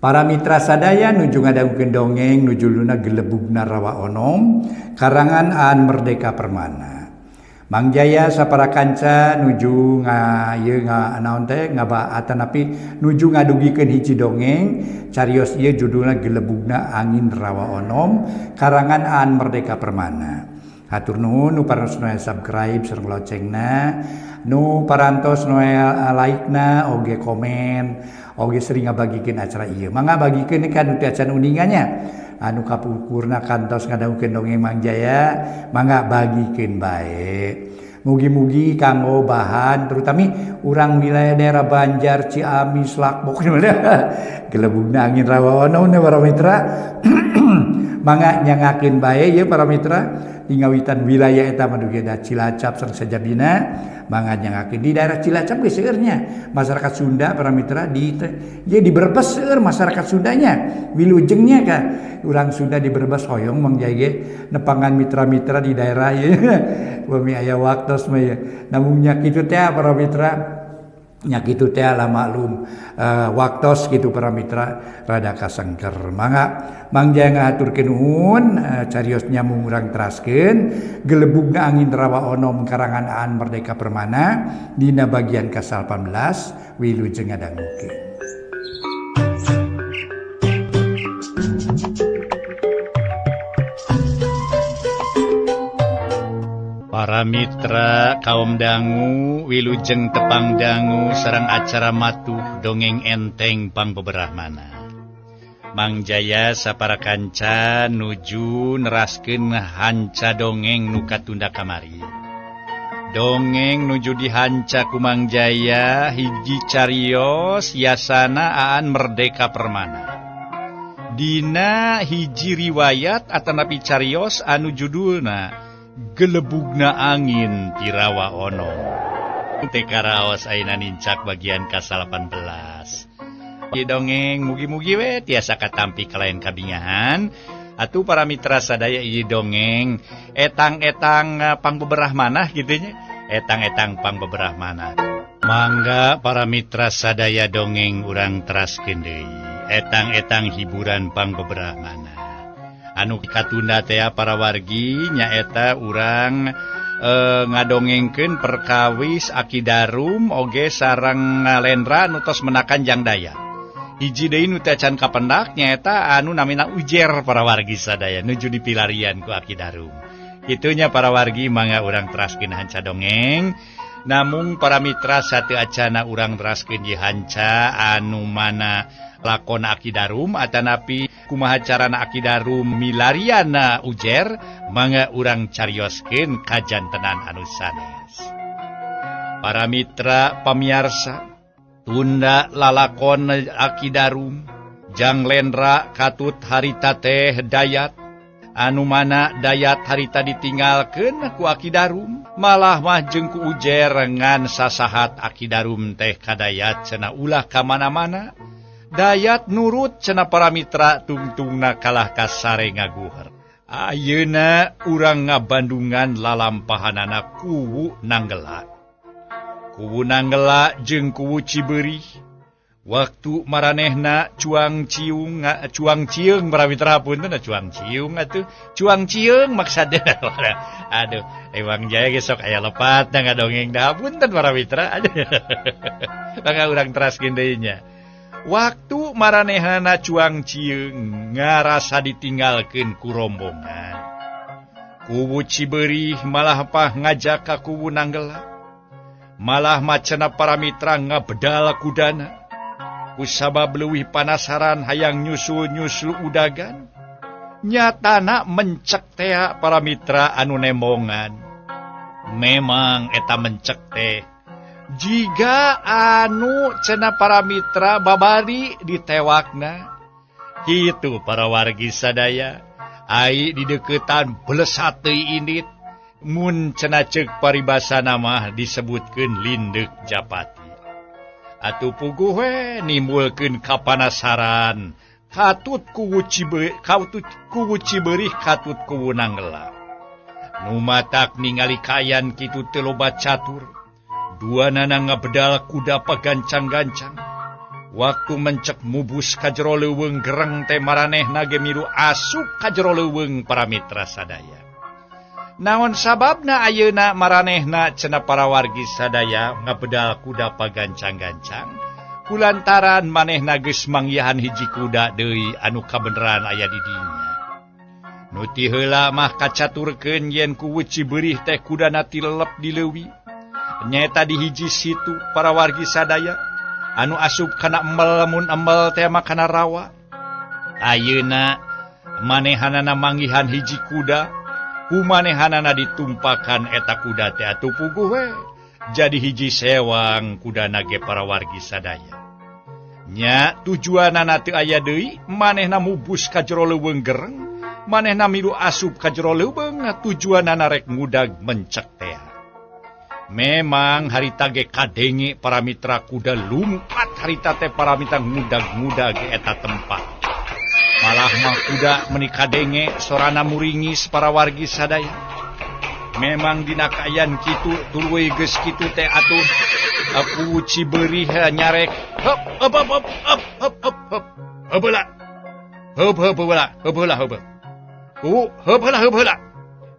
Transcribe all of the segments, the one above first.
Para mitra sadaya nuju ngadangukeun dongeng nu judulna Gelebugna Rawa Onom karangan Aan Merdeka Permana. Mang Jaya sapara kanca nuju nga ieu nga naon teh ngaba atanapi nuju ngadugikeun hiji dongeng carios ieu judulna Gelebugna Angin Rawa Onom karangan Aan Merdeka Permana. Hatur nuhun nu parantos noel subscribe sareng loncengna, nu parantos noel like-na oge komen, oge sering ngabagikeun acara ieu. Mangga bagikeun ka nu teu acan uninga nya. Anu kapungkurna kantos ngadangukeun dongeng Mang Jaya, mangga bagikeun bae. Mugi-mugi kanggo bahan terutami urang wilayah daerah Banjar, Ciamis, Lakbok gelebugna angin Rawa Onom para mitra. Mangga nyangakeun bae ieu para mitra di ngawitan wilayah eta mah dugi da Cilacap sareng sajabina, mangga nyangakeun di daerah Cilacap ge seueur nya masyarakat Sunda para mitra di ye di Brebes seueur masyarakat Sundanya wilujengnya ka urang Sunda di Brebes hoyong Mang Jaya ge nepangan mitra-mitra di daerah ieu bumi aya waktos mah ye namun nya kitu teh para mitra nya kitu teh lah maklum waktos kitu para mitra rada kasengker. Mangga Mang Jaya ngahaturkeun nuhun carios nyambung urang teraskeun Gelebugna Angin Rawa Onom karangan Aan Merdeka Permana dina bagian ka-18 wilujeng ngadangukeun. Para mitra kaum dangu wilujeng tepang dangu sareng acara matuh dongeng enteng pangbeberahmana. Mang Jaya sapara kanca nuju neraskeun hanca dongeng nu katunda kamari. Dongeng nuju dihanca ku Mang Jaya hiji carios yasana Aan Merdeka Permana. Dina hiji riwayat atanapi carios anu judulna Gelebugna Angin ti Rawa Onom. Teu karaos ayeuna nincak bagian ka-18. Ieu dongeng mugi-mugi we tiasa katampi kalayan kabingahan. Atuh para mitra sadaya ieu dongeng etang-etang pangbeberah manah kitu nya. Etang-etang pangbeberah manah. Mangga para mitra sadaya dongeng urang teraskeun deui. Etang-etang hiburan pangbeberah manah. Anu katunda teh para wargi nyaeta urang ngadongengkeun perkawis Aki Darum oge sareng Lendra nu tos menakan Jang Dayat. Hiji deui nu teh can kapendak nyaeta anu namina Ujer para wargi sadaya nuju dipilarian ku Aki Darum. Kitunya para wargi mangga urang teraskeun hanca dongeng. Namung para mitra sateu acana urang teraskeun ieu hanca anu mana lakon Aki Darum atanapi kumaha carana Aki Darum milariana Ujer mangga urang carioskeun kajantenan anu sanes. Para mitra pamiarsa tunda lalakon Aki Darum Jang Lendra katut harita teh Dayat anu mana Dayat harita ditinggalkeun ku Aki Darum malah mah jeung ku Ujer ngan sasahat Aki Darum teh ka Dayat cenah ulah ka mana-mana. Dayat nurut cenah para mitra tungtungna kalah kasare ngaguher. Ayeuna urang ngabandungan lalampahanana kuwu Nanggela. Kuwu Nanggela jeung kuwu Cibeurih. Waktu maranehna cuang ciung cuang cieung para mitra punten cuang ciung atuh cuang cieung maksudna. Aduh, Ewang Jaya ge sok aya lepat da ngadongeng da punten para mitra. Aduh. Mangga urang teraskeun deui nya. Waktu maranehana cuang cieung ngarasa ditinggalkeun ku rombongan. Kuwu Cibeurih malah pah ngajak ka kuwu Nanggela. Malah macena para mitra ngabedal kudana. Kusabab leuwih panasaran hayang nyusul-nyusul udagan. Nyatana mencek tea para mitra anu nembongan. Memang eta mencek teh jiga anu cenah para mitra babari ditewakna. Kitu para wargi sadaya ai dideukeutan belesat teuing indit mun cenah ceuk paribasana mah disebutkeun lindeuk japati. Atuh puguh we nimbulkeun kapanasaran katut kuwu Cibeurih katut kuwu Cibeurih katut kuwu Nanggela. Nu matak ningali kaayaan kitu teu loba catur. Dua nana ngabedal kuda pagancang-gancang. Waktu mencek mubus ka jero leuweung gereng teh maranehna ge milu asup ka jero leuweung para mitra sadaya. Naon sababna ayeuna maranehna cenah para wargi sadaya ngabedal kuda pagancang-gancang kulantaran manehna geus manggihan hiji kuda deui anu kabeneran aya di dinya. Nu ti heula mah kacaturkeun yen ku Cibeurih teh kudana tilelep di leuwi. Nyaeta di hiji situ para wargi sadaya anu asup kana embel lamun embel teh mah kana rawa. Ayeuna manehanana manggihan hiji kuda, ku manehanana ditumpakan eta kuda teh atuh puguh we. Jadi hiji sewang kudana ge para wargi sadaya. Nya tujuanana teu aya deui, manehna mubus ka jero leuweung gereng, manehna milu asup ka jero leuweung tujuanana rek ngudag mencek teh. Memang harita ge kadenge para mitra kuda lumpat harita teh para mitra ngudag-ngudag eta tempat. Malah mah kuda meuni kadenge sorana muringis para wargi sadaya. Memang dina kaayaan kitu tuluy geus kitu teh atuh aku Cibeurih nyarek heup heup heup heup heup heup heup heup heula heup heup heula heup heula heup heup heula heup heula.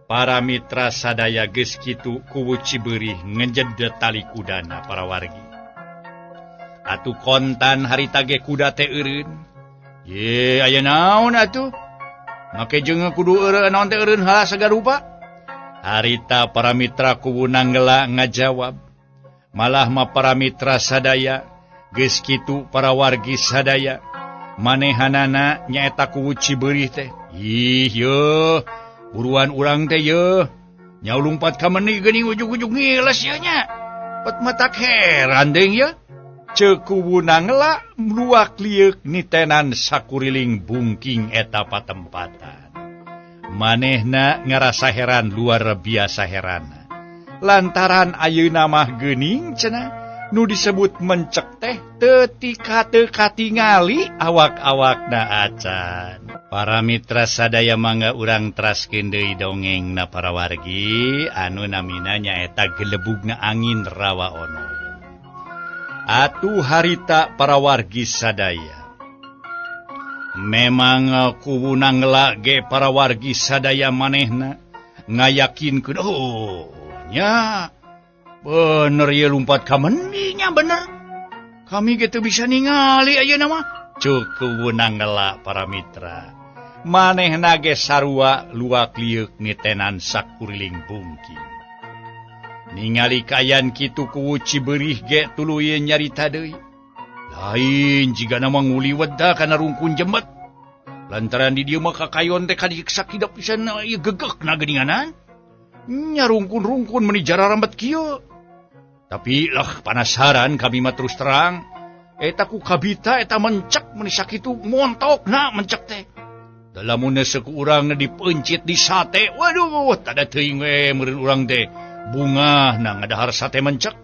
Para mitra sadaya geus kitu kuwu Cibeurih ngejed tali kudana para wargi. Atuh kontan harita ge kuda teh eureun. Ye aya naon atuh? Make jeung kudu eureun naon teh eureun halah sagarupa? Harita para mitra kuwu nanggela ngajawab. Malah mah para mitra sadaya geus kitu para wargi sadaya manehanana nyaeta kuwu Cibeurih teh. Ih yeuh buruan urang teh yeuh nya lumpat ka meni geuning ujug-ujug ngiles ieu nya. Pet matak heran deui yeuh. Ceuk kuwu nangela luak lieuk nitenan sakuriling bungking eta patempatan. Manehna ngarasa heran luar biasa heran. Lantaran ayeuna mah geuning cenah nu disebut mencek teh teu teu katingali awak-awakna acan. Para mitra sadaya mangga urang teraskeun deui dongengna para wargi anu namina nyaeta Gelebugna Angin Rawa Ono. Atuh harita para wargi sadaya. Memang kuwu nanggela ge para wargi sadaya manehna ngayakinkeun oh nya bener ieu lumpat ka mendi nya bener. Kami ge teu bisa ningali ayeuna mah. Ceuk kuwu nanggela para mitra. Manehna ge sarua luak lieuk nitenan sakuriling bungking. Ningali kaayaan kitu kuwu Cibeurih ge tuluy nyarita deui. Lain jigana mah nguliwet da kana rungkun jembet. Lantaran di dieu mah kakayon teh kadiksa kidep pisan ieu gegekna geuninganan. Nya rungkun-rungkun meuni jararambet kieu. Tapi lah panasaran kami mah terus terang. Eta ku kabita eta mencek meuni sakitu montokna mencek teh. Lamun seku urang dipeuncit di sate, waduh, tada teuing we meureun urang teh. Bungah na ngadahar sate mencek.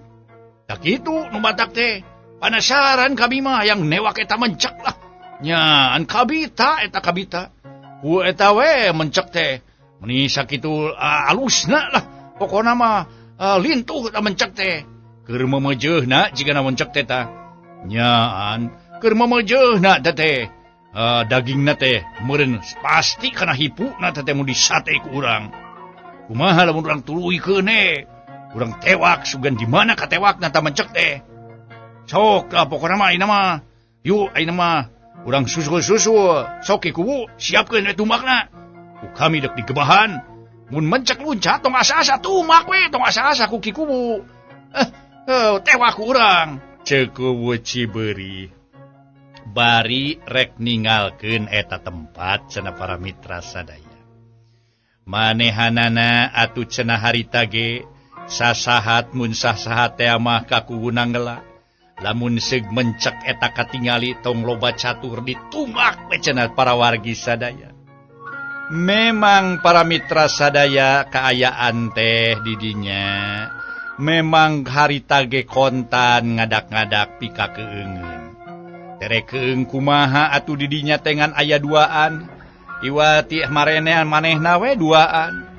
Tak kitu nu batak teh. Panasaran kami mah yang newak eta mencek lah. Nya an kabita eta kabita. Ku eta we mencek teh. Meuni sakitu alusna lah. Pokona mah lintuh eta mencek teh. Keur memeujeuhna jigana mencek teh tah. Nyaan keur memeujeuhna teh teh. Dagingna teh meureun pasti kana hipuna teh teh mun disate ku urang. Kumaha lamun urang tuluykeun we? Urang tewak sugan di mana katewakna ta mencek teh. Sok lah pokona mah ayeuna mah. Yuk ayeuna mah urang susul-susul. Sok ke kuwu siapkeun we tumbakna. Ku kami dek digebahan. Mun mencek luncat tong asa-asa tumbak we, tong asa-asa ku ki kuwu. Tewak ku urang. Ceuk kuwu Cibeurih. Bari rek ningalkeun eta tempat cenah para mitra sadaya. Manehanana atuh cenah harita ge sasahat mun sasahat teh mah ka kuwu nanggela. Lamun seug mencek eta katingali tong loba catur ditumbak we cenah para wargi sadaya. Memang para mitra sadaya kaayaan teh di dinya memang harita ge kontan ngadak-ngadak pika keungeun. Tere keung kumaha atuh di dinya teh ngan aya duaan. Iwati marenean manehna we duaan.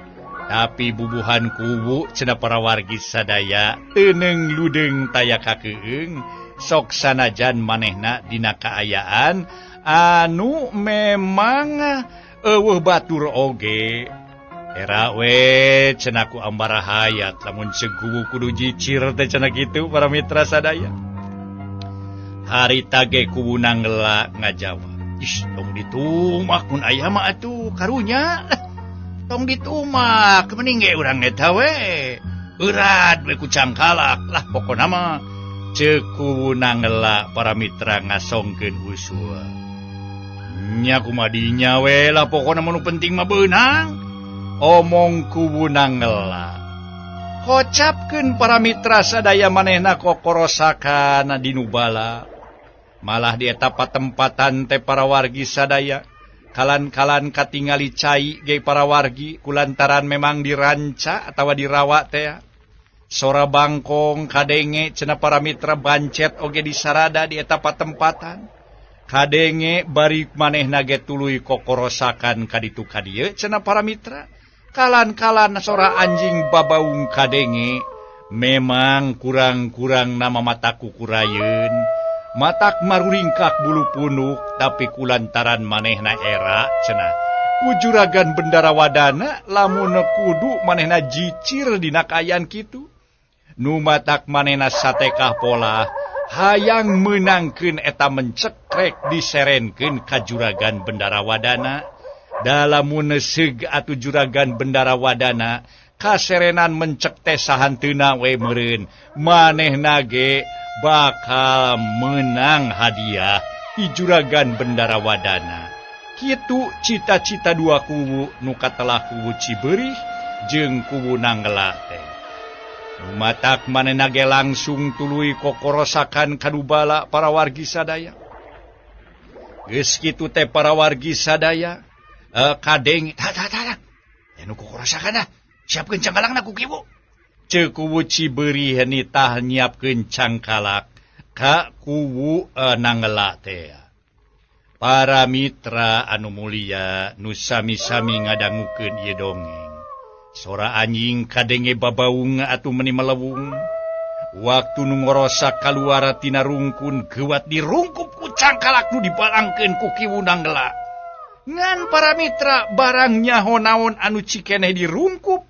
Tapi bubuhan kuwu cenah para wargi sadaya teuneung ludeung taya kakeung. Sok sanajan manehna dina kaayaan anu memang eueuh batur oge. Era we cenah ku ambara hayat lamun seguwu kudu jicir teh cenah kitu para mitra sadaya. Harita ge kuwu Nanggela ngajawab. Ih, tong ditumak mun aya mah atuh karunya. Tong ditumak mending ge urang eta we. Eurat we ku cangkalak lah pokona mah. Ceuk kuwu Nanggela para mitra ngasongkeun usul. Nya kumaha dinya we lah pokona mah nu penting mah beunang. Omong kuwu Nanggela. Kocapkeun para mitra sadaya manehna kokorosakan dinubala. Malah di eta patempatan teh para wargi sadaya kalan-kalan katingali cai ge para wargi kulantaran memang diranca atawa dirawa teh. Sora bangkong kadenge cenah para mitra bancet oge disarada di eta patempatan. Kadenge bari manehna ge tuluy kokorosakan kaditu ka dieu cenah para mitra. Kalan-kalan sora anjing babaung kadenge memang kurang-kurang nama mataku kurayeun. Matak maruringkak bulu punuk tapi kulantaran manehna era cenah. Ku juragan Bendara Wadana lamun kudu manehna jicir dina kaayaan kitu. Nu matak manehna satekah pola hayang meunangkeun eta mencekrek diserenkeun ka juragan Bendara Wadana. Dalamun seug atuh juragan Bendara Wadana kaserenan mencek teh sahanteuna we meureun manehna ge bakal menang hadiah di juragan Bendara Wadana. Kitu cita-cita dua kuwu nu katelah kuwu Cibeurih jeung kuwu Nanggela teh. Nu matak manehna ge langsung tuluy kokorosakan kadubala para wargi sadaya. Geus kitu teh para wargi sadaya kadeng tah tah tah. Nu kokorosakan ah siapkeun cangkalakna ku kieu. Ceuk kuwu Cibeurih nitah nyiapkeun cangkalak ka kuwu Nanggela teh. Para mitra anu mulia nu sami-sami ngadangukeun ieu dongeng. Sora anjing kadenge babaung atuh meuni melewung. Waktu nu ngorosak kaluar tina rungkun geuwat dirungkup ku cangkalak nu dibalangkeun ku kiwu Nanggela. Ngan para mitra barang nyaho naon anu cikeneh dirungkup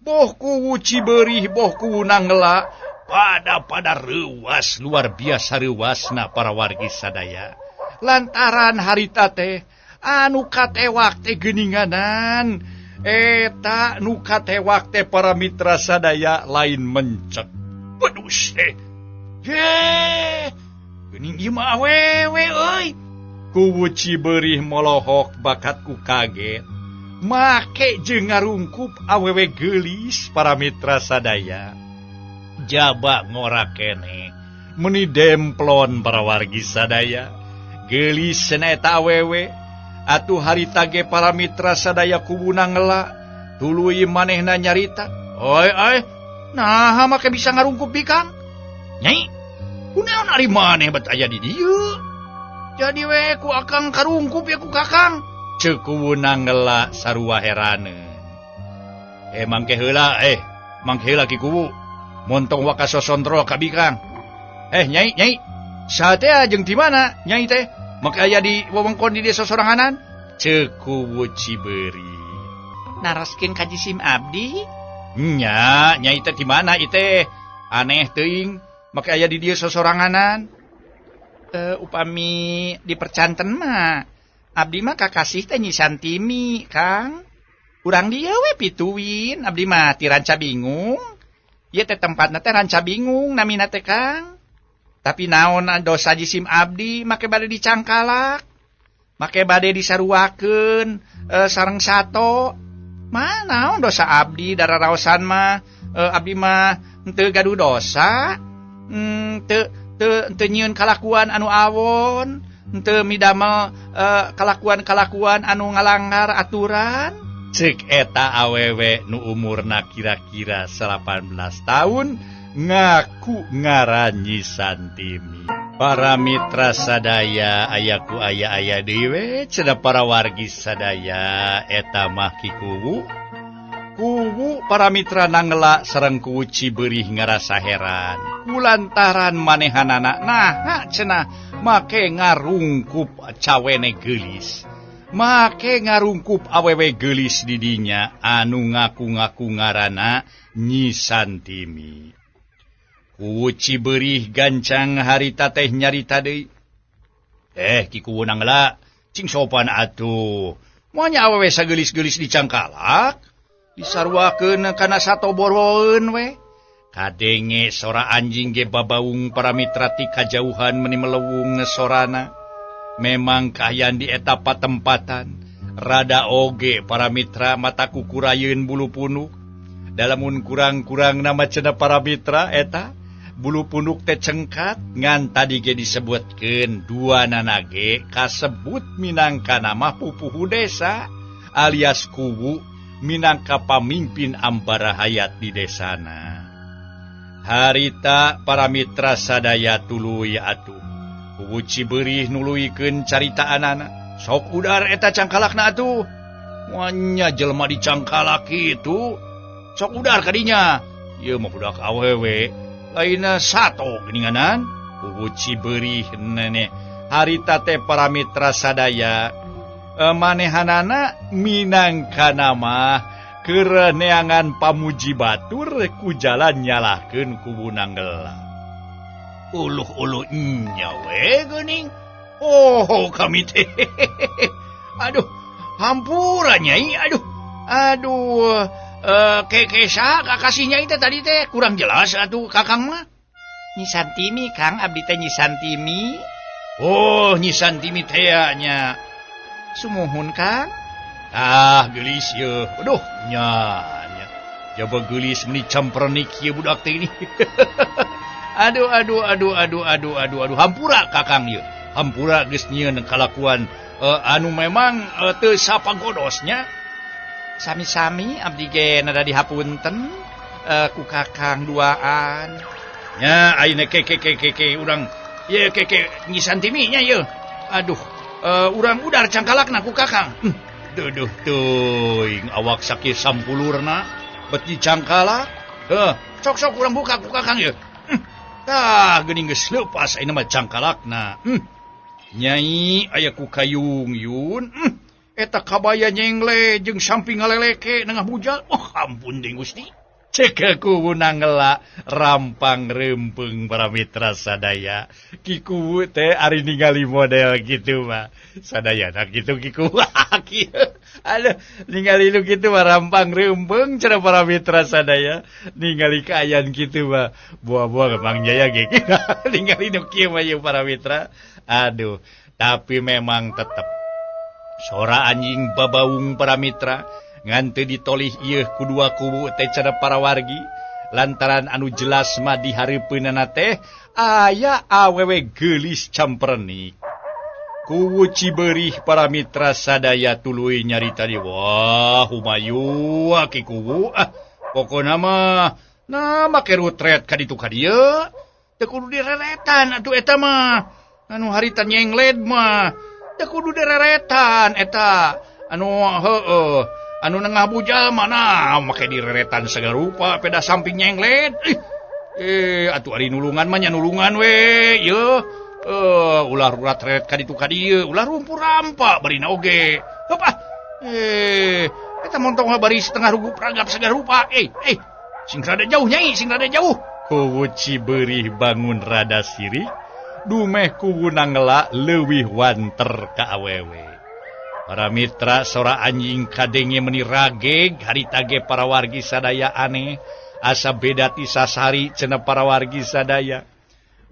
boh kuwu Cibeurih boh kuwu Nanggela pada reuas luar biasa reuasna para wargi sadaya. Lantaran harita teh anu katewak teh geuninganan eta nu katewak teh para mitra sadaya lain mencek. Wedus teh. Ye, geuning ieu mah awewe euy. Kuwu Cibeurih molohok bakat ku kaget. Make jeung ngarungkup awewe geulis para mitra sadaya. Jaba ngora keneh meuni demplon para wargi sadaya. Geulis cenah eta awewe. Atuh harita ge para mitra sadaya kuwu Nanggela tuluy manehna nyarita. Oi oi, naha make bisa ngarungkup bikang? Nyai, kunaon ari maneh bet aya di dieu? Jadi we ku akang karungkup ya ku kakang. Ceuk kuwu Nanggela sarua heraneun. Mangke heula mangke heula ki kuwu. Montong waka sosondro ka bikang. Nyai, nyai, saha teh jeung di mana nyai teh? Make aya di wewengkon di desa soranganan? Ceuk kuwu Cibeurih. Naroskeun ka jisim abdi? Nya, nyai teh di mana ieu teh? Aneh teuing, make aya di dieu sosoranganan. Upami dipercanten mah abdi mah kakasih teh Nyi Santimi, Kang. Urang dieu we pituin, abdi mah ti Ranca Bingung. Ieu teh tempatna teh Ranca Bingung namina teh, Kang. Tapi naon dosa jisim abdi make bade dicangkalak, make bade disaruakeun sareng sato. Mah naon dosa abdi dararaosan mah abdi mah henteu gaduh dosa. Teu nyieun kalakuan anu awon, henteu midamel kalakuan-kalakuan anu ngalanggar aturan. Ceuk eta awewe nu umurna kira-kira 18 tahun ngaku ngaran Nyi Santimi. Para mitra sadaya ayaku aya-aya deui cenah para wargi sadaya eta mah Ki Kuwu. Kuwu para mitra Nanggela sareng Kuwu Cibeurih ngarasa heran. Kulantaran manehanana nah cenah make ngarungkup cawene geulis. Make ngarungkup awewe geulis di dinya anu ngaku-ngaku ngaranna Nyi Santimi. Kuwu Cibeurih gancang harita teh nyarita deui. Ki Kuwu Nanggela cing sopan atuh. Moal nya awewe sageulis-geulis dicangkalak disaruakeun kana sato boroeun we. Kadenge sora anjing ge babaung para mitra ti kajauhan meni melewung sorana. Memang kaayaan di eta patempatan rada oge para mitra mata kukurayeun bulu punuk. Dalamun kurang-kurang nama cenah para mitra eta bulu punuk teh cengkat ngan tadi ge disebutkeun dua nanage kasebut minangka nama pupuhu desa alias kuwu minangka pamimpin ambara hayat di desana. Harita para mitra sadaya tuluy atuh. Kuwu Cibeurih nuluykeun caritaanana. Sok udar eta cangkalakna atuh. Moanya jelema dicangkalak kitu. Sok udar kadinya. Ieu mah budak awewe. Lainna sato geuninganan. Kuwu Cibeurih nenek. Harita teh para mitra sadaya manehanana minangka nama keur neangan pamuji batur ku jalan nyalahkeun Kuwu Nanggela. Uluh-uluh nya we geuning. Oh kami teh. Aduh, hampura nyai, aduh. Aduh, kekesa kakasih nyai teh tadi teh kurang jelas atuh kakang mah. Nyi Santimi Kang, abdi teh Nyi Santimi. Oh, Nyi Santimi teh nya. Sumuhun Kang. Ah, geulis ye. Aduh, nya nya. Jaba geulis meni campernik ieu budak teh ini. Aduh, aduh, aduh, aduh, aduh, aduh, aduh. Hampura kakang ye. Hampura geus nyieun kalakuan anu memang teu sapagodosnya. Sami-sami abdi ge nada dihapunten ku kakang duaan. Nya ayeuna ke ke ke ke ke urang ye ke ke Nyi Santimi nya ye. Aduh, urang udar cangkalakna ku kakang. Duduh teuing awak sakit sampulurna bet dicangkalak. Heuh, sok-sok urang buka ku kakang ye. Tah geuning geus leupas ayeuna mah cangkalakna. Nyai aya ku kayung yun. Eta kabaya nyengle jeung samping ngaleleke nengah bujal. Oh ampun deui Gusti. Cek Kuwu Nanggela rampang reumpeng para mitra sadaya. Ki Kuwu teh ari ningali model kitu mah. Sadayana kitu Ki Kuwu. Aduh, ningali nu kitu mah rampang reumpeng cenah para mitra sadaya. Ningali kaayaan kitu mah buah-buah Mang Jaya ge. Ningali nu kieu mah ieu para mitra. Aduh, tapi memang tetep sora anjing babaung para mitra ngan teu ditolih ieu ku dua kubu teh cenah para wargi lantaran anu jelas mah di hareupeunana teh aya awewe geulis campernik. Kuwu Cibeurih para mitra sadaya tuluy nyarita di wah humayu ki kuwu ah pokona mah nah make rutret ka ditu ka dieu teu kudu direretan atuh eta mah anu harita nyengled mah teu kudu direretan eta anu heueuh anu nengah bujal mana make direretan segala rupa peda samping nyengled. Atuh ari nulungan mah nya nulungan we ye ulah rurat-ret ka ditu ka dieu ulah rumpur rampa barina oge heup ah eta montong bari setengah rugup ragap segala rupa sing rada jauh nyai sing rada jauh. Kuwu Cibeurih bangun rada sirik dumeh Kuwu Nanggela leuwih wanter ka awewe. Para mitra sora anjing kadenge meni rageg harita ge para wargi sadaya aneh asa beda ti sasari cenah para wargi sadaya.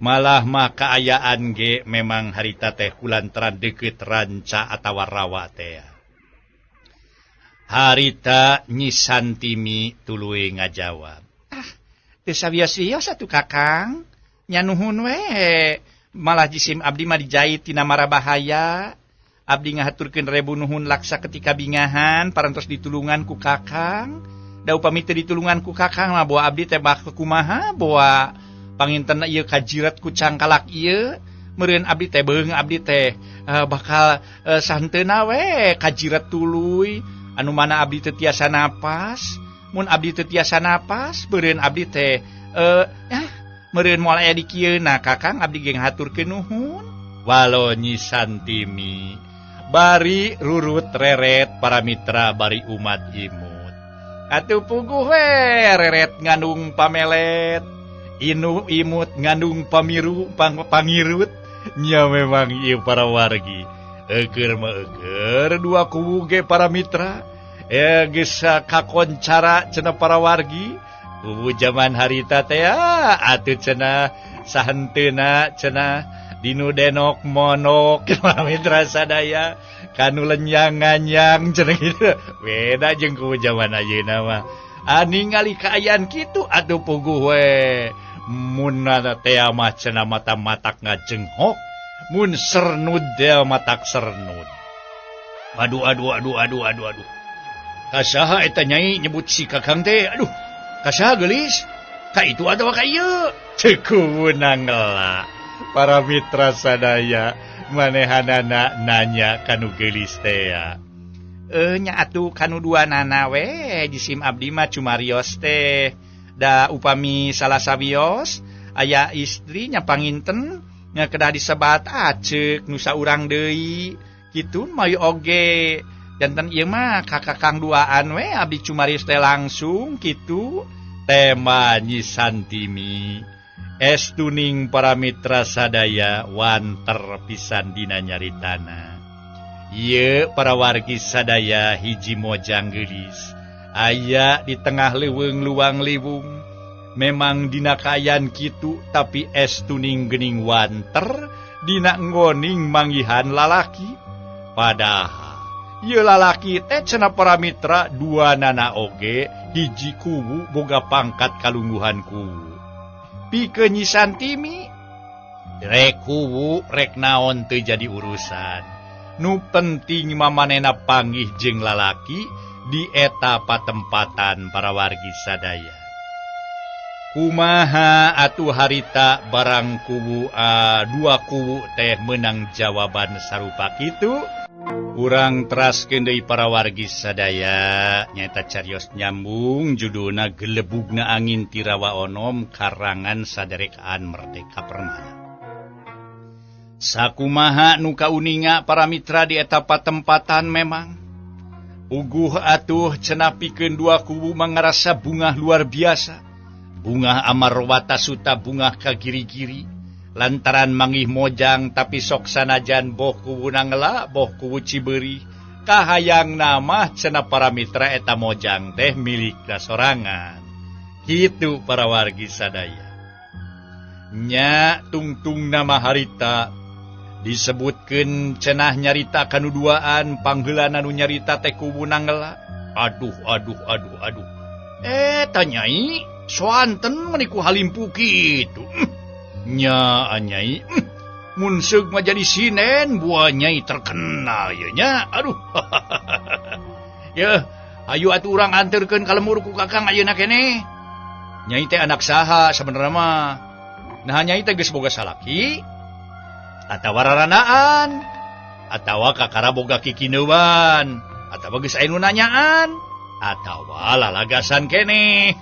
Malah mah kaayaan ge memang harita teh kulantaran deukeut ranca atawa rawa teh. Harita Nyi Santimi tuluy ngajawab. Ah, teu sawios-wios atuh kakang. Nya nuhun we. Malah jisim abdi mah dijait tina mara bahaya. Abdi ngahaturkeun rebu nuhun laksa ketika bingahan parantos ditulungan ku kakang. Da upami teu ditulungan ku kakang mah boa abdi teh bak kumaha boa panginten ieu kajiret ku cangkalak ieu meureun abdi teh beung abdi teh bakal santeuna we kajiret tuluy anu mana abdi teu tiasa napas. Mun abdi teu tiasa napas beureun abdi teh Meureun moal aya di kieuna Kakang abdi ge ngahaturkeun nuhun. Walo Nyi Santimi bari rurut reret para mitra bari umat imut. Atuh puguh we reret ngandung pamelet, inu imut ngandung pamiru pangirut. Nya memang ieu para wargi. Eueur mah eueur dua kubu ge para mitra. Geus kakoncara cenah para wargi. Kubu zaman harita teh atuh cenah sahenteuna cenah dinu denok monok para mitra sadaya kanu lenyang nganyang cenah kitu. Beda jeung kubu zaman ayeuna mah. Ningali kaayaan kitu atuh puguh we. Mun teh mah cenah mata-matak ngajenghok, mun sernud teh matak sernud. Aduh aduh aduh aduh aduh aduh. Kasaha eta nyai nyebut si Kakang teh? Aduh, kasaha geulis? Ka itu atawa ka ieu? Ceuk kubu nangela. Para mitra sadaya manehanana nanya kanu geulis teh. Nya atuh kanu duanana we jisim abdi mah cumarios teh. Da upami salah sawios aya istri nya panginten nya kedah disebat aceuk nu saurang deui. Kitu mayu oge. Janten ieu mah ka Kakang duaan we abdi cumarios teh langsung kitu. Tema Nyi Santimi estuning para mitra sadaya wanter pisan dina nyaritana. Ieu para wargi sadaya hiji mojang geulis aya di tengah leuweung luang liwung. Memang dina kaayaan kitu tapi estuning geuning wanter dina nggoning manggihan lalaki. Padahal ieu lalaki teh cenah para mitra dua nana oge hiji kuwu boga pangkat kalungguhan kuwu. Pikeun Nyi Santimi rek kuwu rek naon teu jadi urusan. Nu penting mamanehna panggih jeung lalaki di eta patempatan para wargi sadaya. Kumaha atuh harita barang kubu dua kubu teh menang jawaban sarupa kitu. Urang teraskeun deui para wargi sadaya nyaeta carios nyambung judulna Gelebugna Angin ti Rawa Onom karangan saderekaan Merdeka Permana. Sakumaha nu kauninga para mitra di eta patempatan memang uguh atuh cenah pikeun dua kubu mangarasa bungah luar biasa. Bungah amarwata suta bungah ka giri-giri lantaran mangih mojang tapi sok sanajan boh kubu nangela boh kubu Cibeureum kahayang nama cenah para mitra eta mojang teh milik sorangan. Kitu para wargi sadaya. Nya tungtung nama harita disebutkeun cenah nyarita kanu duaan pangheulana nu nyarita teh kubu nangela. Aduh aduh aduh aduh. Eta nyai soanten meni ku halimpu kitu. Nya nyai mun seug mah jadi sinen buah nyai terkenal ye nya. Aduh. Yeuh, ayu atuh urang anterkeun ka lemur ku Kakang ayeuna keneh. Nyai teh anak saha sabenerna mah? Nah nyai teh geus boga salaki atawa raranaan atawa kakara boga kikineuan atawa geus aya nu nanyaan atawa lalagasan keneh.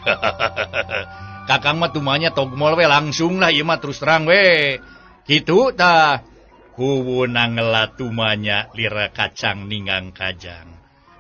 Kakang mah tumanya togmol we langsung lah ieu mah terus terang we. Kitu tah kuwu nangela tumanya lira kacang ninggang kajang.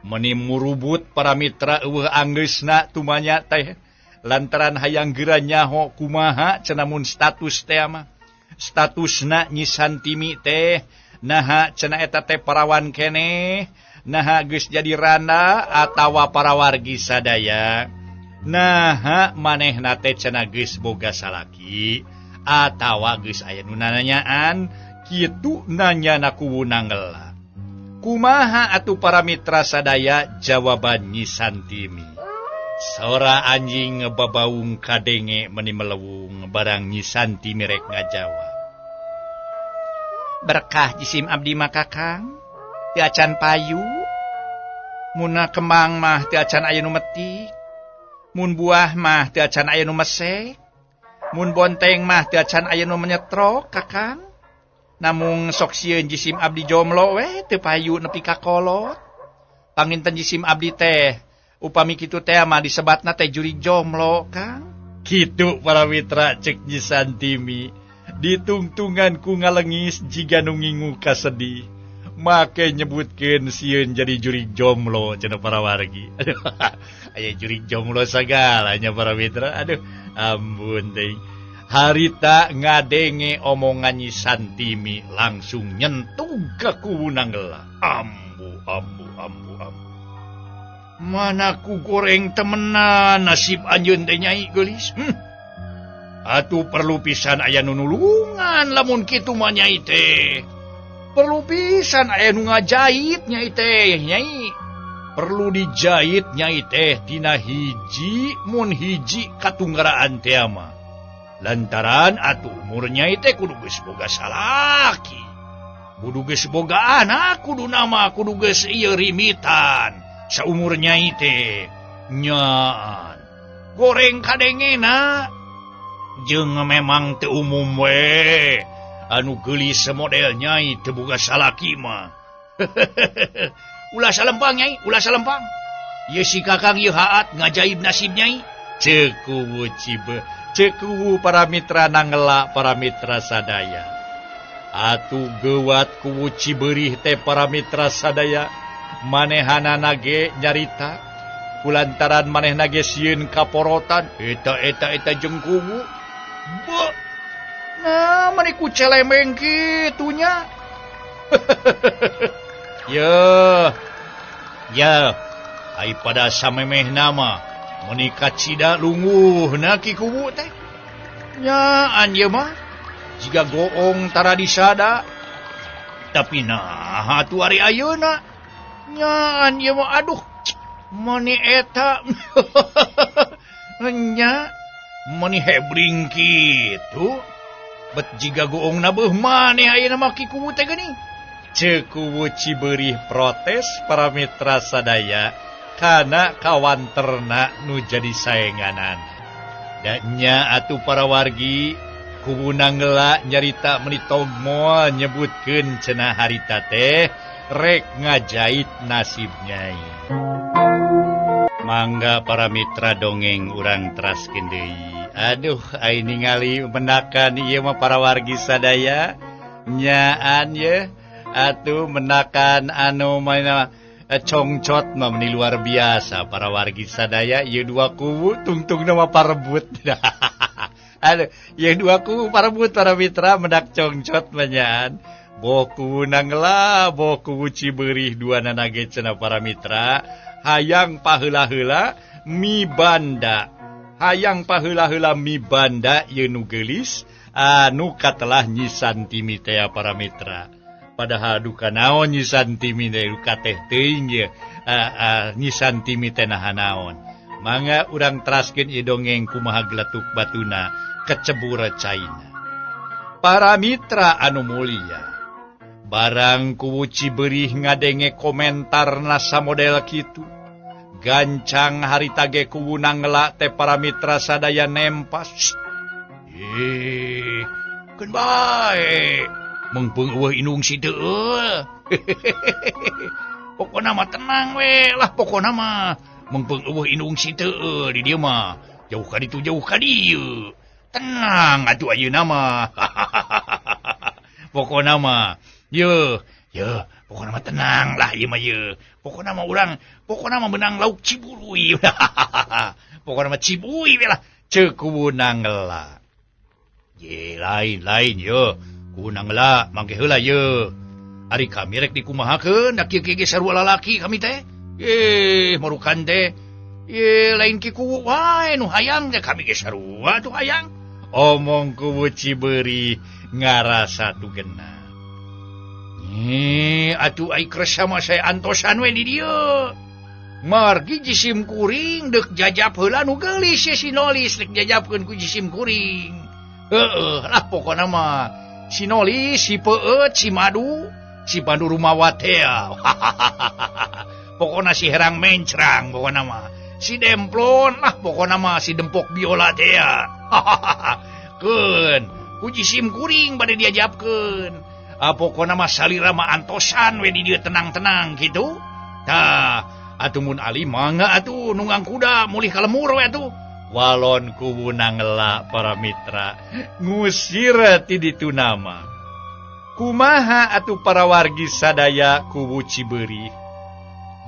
Meni murubut para mitra eueuh anggeusna tumanya teh lantaran hayang geura nyaho kumaha cenah mun status teh mah. Statusna Nyi Santimi teh naha cenah eta teh parawan keneh, naha geus jadi randa atawa para wargi sadaya. Naha manehna teh cenah geus boga salaki atawa geus aya nu nananyaan kitu nanyana kuwu nangela. Kumaha atuh para mitra sadaya jawaban Nyi Santimi. Sora anjing babaung kadenge meni melewung barang Nyi Santimi rek ngajawab. Berkah jisim abdi mah Kakang teu acan payu. Muna kembang mah teu acan aya nu metik. Mun buah mah teu acan aya nu mesek. Mun bonteng mah teu acan aya nu menyetrok Kakang. Namung sok sieun jisim abdi jomlo we teu payu nepi ka kolot. Panginten jisim abdi teh upami kitu teh mah disebatna teh jurig jomlo Kang. Kitu para mitra cek Nyi Santimi ditungtungan ku ngalengis jiga nu ngingu kasedih. Make nyebutkeun sieun jadi jurig jomblo cenah para wargi. Aduh, aya jurig jomblo sagalanya para mitra. Aduh, ampun teh. Harita ngadenge omongan Nyi Santimi langsung nyentuh ka kuwu Nanggela. Ambu ambu ambu ambu. Mana ku goreng temenan nasib anjeun teh Nyai geulis. Atuh perlu pisan aya nu nulungan lamun kitu mah Nyai teh. Perlu pisan aya nu ngajait Nyai teh, Nyai. Perlu dijait Nyai teh tina hiji mun hiji katunggaraan teh mah. Lantaran atuh umur Nyai teh kudu geus boga salaki. Kudu geus boga anak, kudu nama kudu geus ieu rimitan. Saumur Nyai teh nyaan. Goreng kadengena jeung memang teu umum we. Anu geulis model Nyai teu boga salaki mah. Ulah salempang Nyai, ulah salempang. Ieu si Kakang ieu haat ngajaib nasib Nyai. Ceuk kuwu cibe, ceuk kuwu para mitra Nanggela, para mitra sadaya. Atuh geuwat kuwu Cibeurih teh para mitra sadaya. Manehanana ge nyarita kulantaran manehna ge sieun kaporotan eta eta eta jeung kuwu. Beuh. Nah, mani ku celemeng kitu nya. Yeuh. Ya, ai pada samemehna mah meuni kacida lunguhna ki kuwu teh. Nyaan ieu mah jiga goong tara disada. Tapi naha atuh ari ayeuna? Nyaan ieu mah aduh mani eta. Nya mani hebring kitu. Bet jiga goongna beuh maneh ayeuna mah ki kuwu teh geuning. Ceuk kuwu Cibeurih protes para mitra sadaya kana kawanterna nu jadi saenganan. Da nya atuh para wargi kuwu Nanggela nyarita meuni tog moal nyebutkeun cenah harita teh rek ngajait nasib Nyai. Mangga para mitra dongeng urang teraskeun deui. Aduh, ai ningali menakan ieu mah para wargi sadaya nyaan ye atuh menakan anu mana congcot mah meni luar biasa para wargi sadaya ieu dua kuwu tungtungna mah parebut. Aduh, ieu dua kuwu parebut para mitra menak congcot mah nyaan. Boh kuwu Nanggela, boh kuwu Cibeurih dua nana ge cenah para mitra hayang paheula-heula mi banda. Hayang paheula-heula mi banda ieu nu geulis anu katelah Nyi Santimi teh para mitra. Padahal duka naon Nyi Santimi teh duka teh teuing ye. Nyi Santimi teh naha naon. Mangga urang teraskeun ieu dongeng kumaha geletuk batuna kecebur caina. Para mitra anu mulia, barang kuwu Cibeurih ngadenge komentarna samodel kitu. Gancang harita ge kuwu Nanggela teh para mitra sadaya nempas. Ih, keun bae. Mengpeung eueuh indung si teueul. Pokona mah tenang we lah pokona mah. Mengpeung eueuh indung si teueul di dieu mah. Jauh ka ditu jauh ka dieu. Tenang atuh ayeuna mah. Pokona mah yeuh, yeuh, pokona mah tenang lah ieu mah yeuh. Pokona mah urang, pokona mah menang lauk Cibuluy. Pokona mah Cibuy we lah ceuk kuwu Nanggela. Ye lain lain yeuh. Kuwu Nanggela mangke heula yeuh. Ari kami rek dikumahakeun da kieu ge sarua lalaki kami teh. Marukan teh. Ye lain ki kuwu wae nu hayang teh kami ge sarua tuh hayang. Omong kuwu Cibeurih ngarasa tu genah. Atuh ai kersa mah saya antosan we di dieu. Margi jisim kuring deuk jajap heula nu geulis si Nolis deuk jajapkeun ku jisim kuring. Heeh, lah pokona mah si Nolis, si Peueut, si Madu, si Pandu Rumawa teh. Pokona si Herang Mencrang pokona mah. Si Demplon lah pokona mah si Dempok Biola teh. Keun, ku jisim kuring bade diajapkeun. Pokona mah salira mah antosan we di dieu tenang-tenang kitu. Tah, atuh mun ali mangga atuh nunggang kuda mulih ka lemur we atuh. Walon kuwu nangela para mitra ngusir ti ditu nama. Kumaha atuh para wargi sadaya kuwu Cibeurih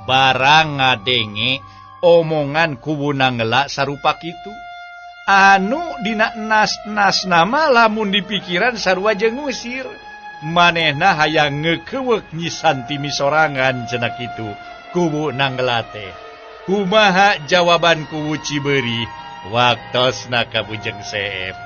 barang ngadenge omongan kuwu nangela sarupa kitu. Anu dina nas-nas nama lamun dipikiran sarua jeung ngusir. Manehna hayang ngeukeweuk nyisan timi sorangan cenah kitu kuwu nangela teh. Kumaha jawaban kuwu Cibeurih? Waktosna ka Bujeng Seep.